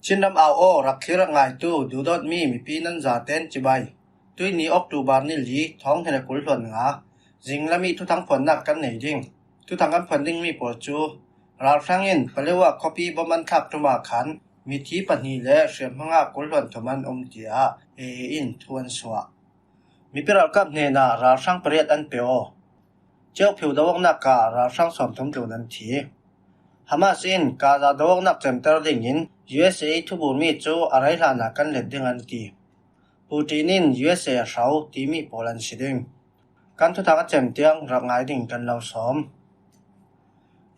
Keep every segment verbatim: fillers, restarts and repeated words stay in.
Chinram au aw, rak thlir rak ngaitu, duhdawtmi mipi nan zaten cibai. Tuini October ni li, thawng hnih le kul hluan nga, zinglam i thuthang phuannak kan nei ding. Thuthang kan phuan dingmi pawl cu, ralhrang in Paletwa khuapi bom an thlak ṭum ah khan mithi pahnih le hriamhma nga kul hluan thum an um, tiah A A in thu an suah. Mipi ralkap hnenah ralhrang pariat an pe aw. Ciauphio do-awknak ah ralhrang sawmthum tlun an thi. Hamas in Gaza do-awknak cemter dingin U S A thuburmi cu a rei hlanah kan let ding an ti. Putin in U S A a hro timi pawl an si ding. Kan thuthang a cem tiang rak ngai ding kan lo sawm.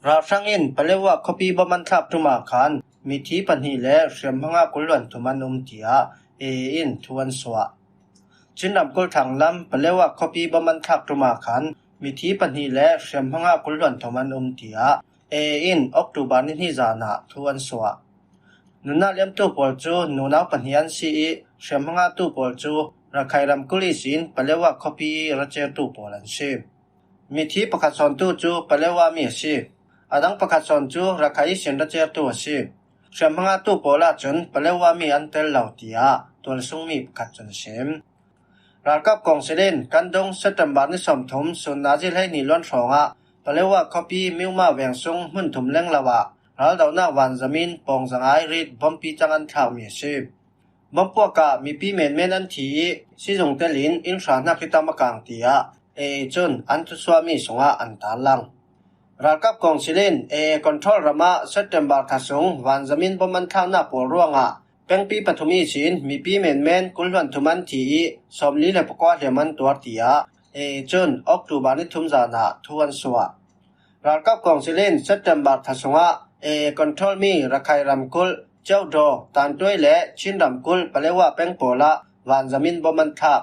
Ralhrang in Paletwa khuapi bom an thlak ṭum ah khan mithi pahnih le hriamhma nga kul hluan thum an um, tiah A A in thu an suah. Chin ramkulh thanglam Paletwa khuapi bom an thlak ṭum ah khan mithi pahnih le hriamhma nga kul hluan thum an um, tiah A A in October ni hnih zan ah thu an suah. Nunnak liamtu pawl cu nunau pahnih an si i, hriamhma ngatu pawl cu Rakhine ramkulh ihsin Paletwa khuapi i ra certu pawl an si. Mithi pakhat sawntu cu Paletwa mi a si. A dang pakhat sawn cu Rakhine ihsin ra certu a si. Hriamhma ngatu pawl ahcun Paletwa mi an tel lo, tiah tualsungmi pakhat cun a sim. Ralkap kawngsil in kan dung September ni sawmthum sun nazi hleihnih luan hrawngah Paletwa khuapi Miuma veng sung hmun thum lenglo ah raldohnak vanzamin pawng zangai rit bompi cang an thlakmi a si. Bompuak ah mipi menmen an thi i, sizung telin inn hra hnak hi tam a kang, tiah A A cun an thusuahmi sungah an tarlang. Ralkap kawngsil in A A control ram ah September thla sung vanzamin bom an thlaknak pawl ruangah pengpi pathum ihsin mipi menmen kul hluan thum an thi i, sawmli le pakua hliam an tuar, tiah A A cun October ni thum zan ah thu an suah. Ralkap kawngsil in September thla sungah A A control mi Rakhine ramkulh Ceudaw, Tantuai le Chin ramkulh Paletwa peng pawl ah vanzamin bom an thlak.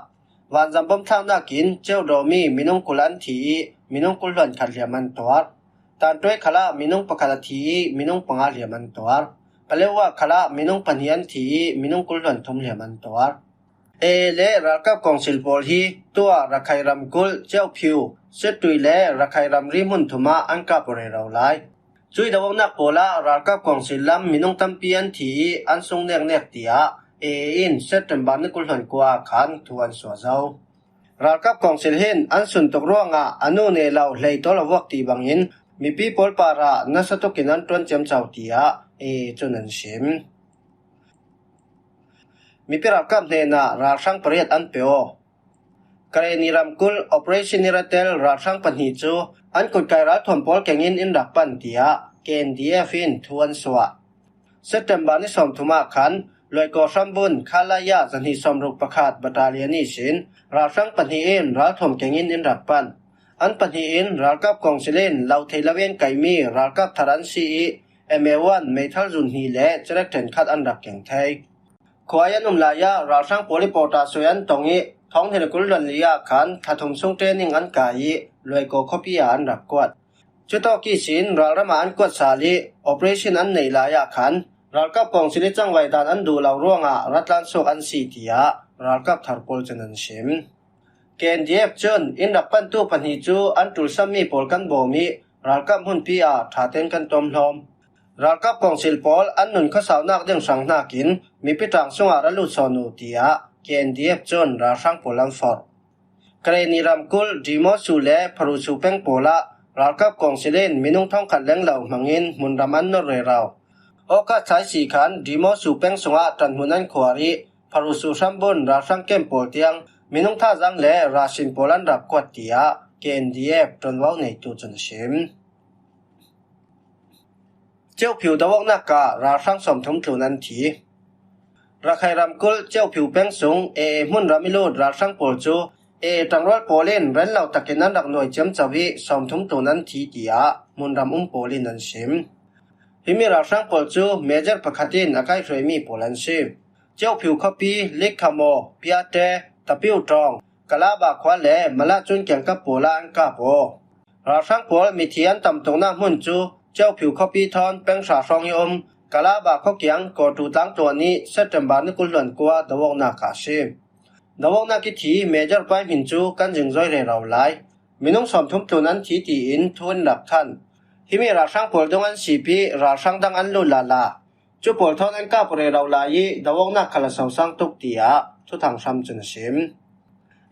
Vanzam bom thlaknak in Ceudaw mi minung kul an thi i, minung kul hluan khat hliam an tuar. Tantuai khal ah minung pakhat a thi i, minung panga hliam an tuar. Paletwa khal ah minung pahnih an thi i, minung kul hluan thum hliam an tuar. A A le ralkap kawngsil pawl hi tuah Rakhine ramkulh Ceuphio, Setui le Rakhine ramri hmun thum ah an kap aw rero lai. Cui do-awknak pawl ah ralkap kawngsil lam minung tampi an thi i, an sung neknek, tiah A A in September ni kul hluan kua ah khan thu an suah zo. Ralkap kawngsil hin an suntuk ruangah a nu neh lo hlei tawl a vuak ti bangin mipi pawl parah nasa tukin an ṭuan ciamco, tiah A A cun an sim. Mipi ralkap hnenah ralhrang pariat an pe aw. Karenni ramkulh Operation Iratel ralhrang pahnih cu an kutkai ralthuam pawl kengin in rak pan, tiah K N D F in thu an suah. September ni sawmthum ah khan Luaikaw hrambun Khalaya zahnih sawmruk pakhat battalion ihsin ralhrang pahnih in ralthuam kengin in rak pan. An pahnih in ralkap kawngsil in lo thei lo in kaimi ralkap thar an si i, M A one meithal zun hnih le cerek ṭhenkhat an rak keng thei. Khua i an um lai ah ralhrang pawl i pawta sui an tong i, thawng hnih le kul hluan li ah khan thla thum sung training an kai i, Luaikaw khuapi ah an rak kuat. Cutawk ihsin ralram ah an kuat sal i, operation an neih lai ah khan ralkap kawngsil i cangvai dan an duh lo ruangah ratlan suak an si, tiah ralkap thar pawl cun an sim. K N D F cun in rak pantu pahnih cu an ṭulsammi pawl kan bawm i, ralkap hmunpi ah ṭha tein kan tuamhlawm. Ralkap kawngsil pawl an nun khuasaunak ding hrang hnakin mipi ṭang sungah ra lut sawn uh, tiah K N D F cun ralhrang pawl an forh. Karenni ramkulh Dimosu le Pharusu peng pawl ah ralkap kawngsil in minung thawngkhat lenglo hmangin hmunram an nor rero. August thaisi khan Dimosu peng sungah ṭanhmun an khuar i, Pharusu hrambun ralhrang kem pawl tiang minung thazaang le rasin pawl an rak kuat, tiah K N D F ṭuanvo neitu cun a sim. Ceuphio do-awknak ah ralhrang sawmthum tlun an thi. Rakhine ramkulh Ceuphio peng sung A A hmunram i lut ralhrang pawl cu A A ṭangrual pawl in renlo takin an rak nuai ciamco i, sawmthum tlun an thi, tiah hmunram um pawl in an sim. Himi ralhrang pawl cu Major pakhat in a kaihhruaimi pawl an si. Ceuphio khuapi, Likhamo, Piate, Tapiu Ṭawng, Kalaba khua le Malacun kiangkap pawl ah an kap aw. Ralhrang pawl mithi an tam tuknak hmun cu Ceuphio khuapi thawn peng hra hrawng i um Kalaba khuakiang Kawtu tlangtuan i September ni kul hluan kua do-awknak ah a si. Do-awknak i thi Major pa hmin cu kan zingzoi rero lai. Minung sawmthum tlun an thi tiin thu in rak thanh. Himi ralhrang pawl dung an sip i ralhrang dang an lut lala. Cu pawl thawn an kap rero lai i do awknak khal a sosang tuk, tiah Thuthang Hram cun a sim.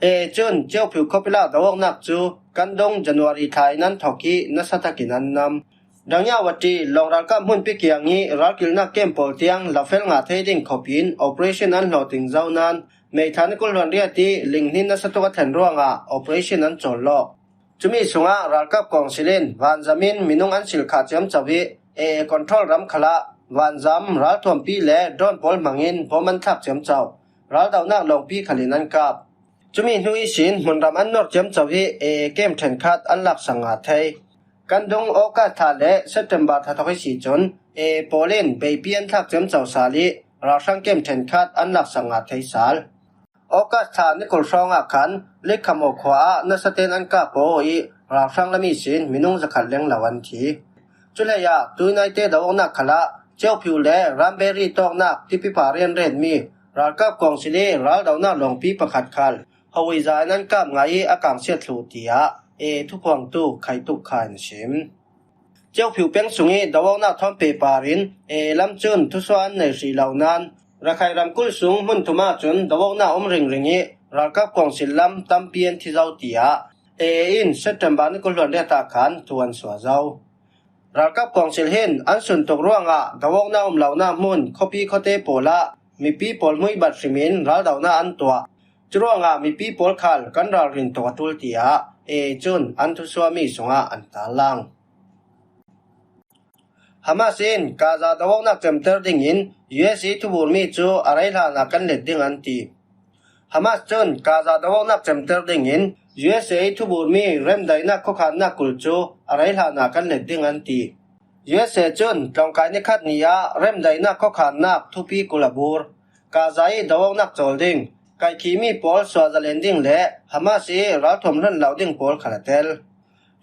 A A cun Kyaukphyu khuapi lak do awknak cu kan dung January thla in an thawk i nasa takin an nam. Dangyaw a ṭi lawng ralkap hmunpi kiang i ralkilhnak kem pawl tiang lafel ngah thei ding khawp in operation an hlawhtling zo nain May thla ni kul hluan riat i linghnin nasa tuk a thlen ruangah operation an cawllawk. Cumi sungah ralkap kawngsil in vanzam in minung an silh khah ciamco i A A control ram khalah vanzam, ralthuampi le drone pawl hmangin bom an thlak ciamco. Raldohnak lawngpi khal in an kap. Cumi hnu ihsin hmunram an nawr ciamco i A A kem ṭhenkhat an laksak ngah thei. Kan dung August thla le September thla thawk ihsi cun A A pawl in beipi an thlak ciamco sal i ralhrang kem ṭhenkhat an laksak ngah thei sal. August thla ni kul hrawngah khan Likhamo khua ah nasa tein an kap aw i ralhrang lam ihsin minung zakhat leng lo an thi. Cuhleiah tuinaite do awknak khalah Kyaukphyu le Ramperi tawknak tipipa rianretmi ralkap kawngsil i raldohnak lawngpi pakhat khal hawizai in an kap ngah i a kangsiat thluh, tiah A A thuphuangtu Khai Tuk Kha in a sim. Kyaukphyu peng sung i do awknak thawn pehpar in A A lam cun thusuah an nei hrih lo nain Rakhine ramkulh sung hmun thum ah cun do awknak um ringring i ralkap kawngsil lam tampi an thi zo, tiah A A in September ni kul hluan riat ah khan thu an suah zo. Ralkap kawngsil hin an sun tuk ruangah do awknak um lonak hmun khuapi khuate pawl ah mipi pawl hmuibat hrim in raldohnak an tuah. Curuangah mipi pawl khal kan ralrin tuk a ṭul, tiah A A cun an thusuahmi sungah an tarlang. Hamas in Gaza do awknak cemter dingin U S A thuburmi cu a rei hlanah kan let ding an ti. Hamas cun Gaza do awknak cemter dingin U S A thuburmi remdaihnak khuakhannak kulh cu a rei hlanah kan let ding an ti. U S A cun tlawngkai ni khat ni ah remdaihnak khuakhannak thupi kulh a bur. Gaza i do awknak cawl ding, kaihkhihmi pawl suahzalen ding le Hamas i ralthuam hlonh lo ding pawl khal a tel.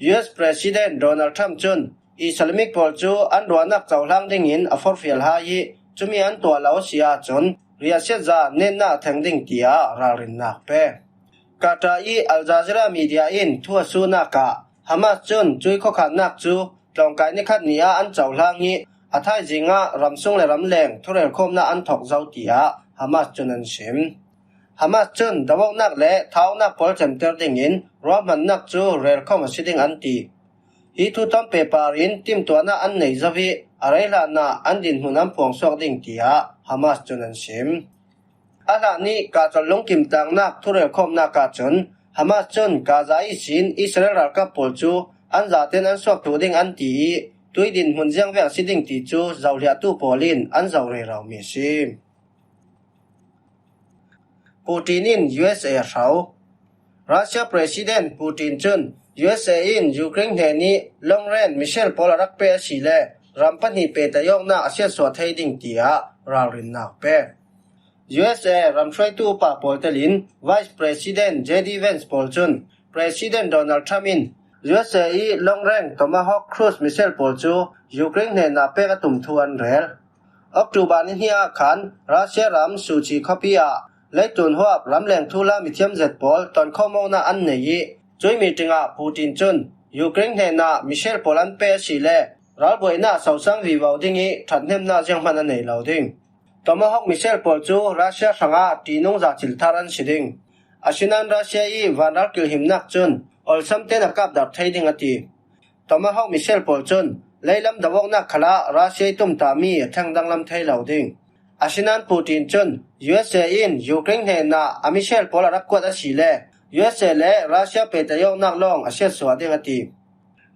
U S President Donald Trump cun Islamic pawl cu an ruahnak cohlang dingin a forhfial hai i cumi an tuah lo a si ahcun riahsiatza netnak a theng ding, tiah ralrinnak pe. Qatar i Al Jazeera media in thu a suhnak ah Hamas cun cui khuakhannak cu tlawngkai ni khat ni ah an cohlang i a thaizing ah ramsung le ramleng thurelkhawmnak an thawk zo, tiah Hamas cun an sim. Hamas cun do awknak le thawknak pawl cemter dingin ruahmannak cu relkhawm a si ding an ti. Hi thu thawn pehpar in timhtuahnak an nei zo i a rei hlanah an dinhmun an phuangsuak ding, tiah Hamas cun an sim. A hlan ih kahcolh lungkim tlaknak thurelkhawmnak ahcun Hamas cun Gaza ihsin Israel ralkap pawl cu an zaten an suak duh ding an ti i tui dinhmun ziangvek a si ding ti cu zohliahtu pawl in an zoh reromi a si. Putin in U S A a hro. Russia President Putin cun U S A in Ukraine hnenih long range missile pawl a rak peh a si le ram pahnih pehtaih awknak a siatsuah thei ding tiah ralrinnak pek. U S A ramhruaitu upa pawl telin Vice President J D Vance pawl cun President Donald Trump in U S A ih long range Tomahawk cruise missile pawl cu Ukraine hnenah pek a tum thu an rel. October ni hnih ah khan Russia ram Sochi khuapi ah leitlun huap ramleng thuhla mithiam zet pawl tonkhawm awknak an nei ih cuih meeting ah Putin cun Ukraine hnenah missile pawl an peh a si le ralbuaihnak sosang vivo ding ih ṭhathnemnak zianghman a nei lo ding. Tomahawk missile pawl cu Russia hrangah ṭihnung za thil thar an si ding. Asinain Russia ih vanral kilhimnak cun awlsam tein a kapdarh thei ding a ti. Tomahawk missile pawl cun leilam do awknak khalah Russia ih tumtahmi a thleng danglam thei lo ding. Asinain Putin cun U S A in Ukraine hnenah a missile pawl a rak kuat a si le U S A le Russia pehtaih awknak lawng a siatsuah ding a ti.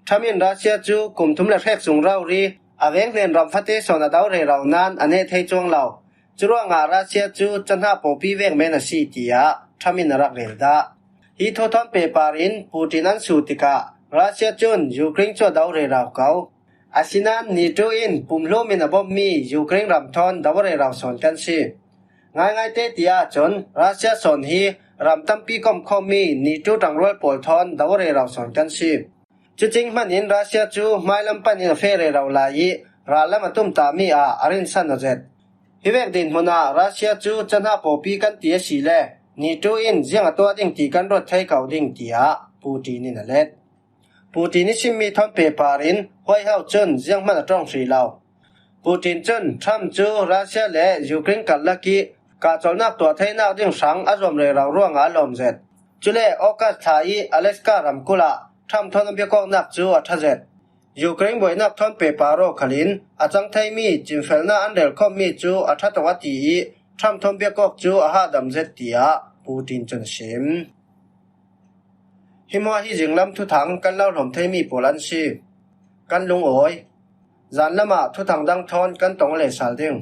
Trump in Russia cu kum thum le hrek sung rori a veng hnen ram fate sawn a do rero nain a neh thei cuang lo. Curuangah Russia cu cahnah pawpi vek men a si, tiah Trump in a rak rel dah. Hi thu thawn pehpar in Putin an suh tikah Russia cun Ukraine cu a do rero ko. Asinain NATO in pumhlum in a bawmmi Ukraine ram thawn do rero sawn kan si. Ngaingaite ti ahcun Russia sawn hi ram tampi komkhawmmi NATO ṭangrual pawl thawn do rero sawn kan si. Cucing hmanh in Russia cu hmailam pan in a feh rero lai ih rallam a tumtahmi ah a rinsan aw zet. Hi vek dinhmun ah Russia cu cahnah pawpi kan ti a si le NATO in ziang a tuah ding ti kan ruat thei ko ding, tiah Putin in a let. Putin ih simmi thawn pehpar in White House cun zianghman a ṭong hrih lo. Putin cun Trump cu Russia le Ukraine karlak i kahcolhnak tuah theinak ding hrang a zuam rero ruangah a lawm zet. Cule August thla i Alaska ramkulh ah Trump thawn a biak awknak cu a ṭha zet. Ukraine buainak thawn pehpar aw khalin a cang theimi cinfelnak an relkhawmmi cu a ṭha tuk a ti i Trump thawn biak awk cu a hahdam zet, tiah Putin cun a sim. Hi hmuah hi zinglam thuthang kan lo hlawm theimi pawl an si. Kan lungawi. Zanlam ah thuthang dang thawn kan tong le sal ding.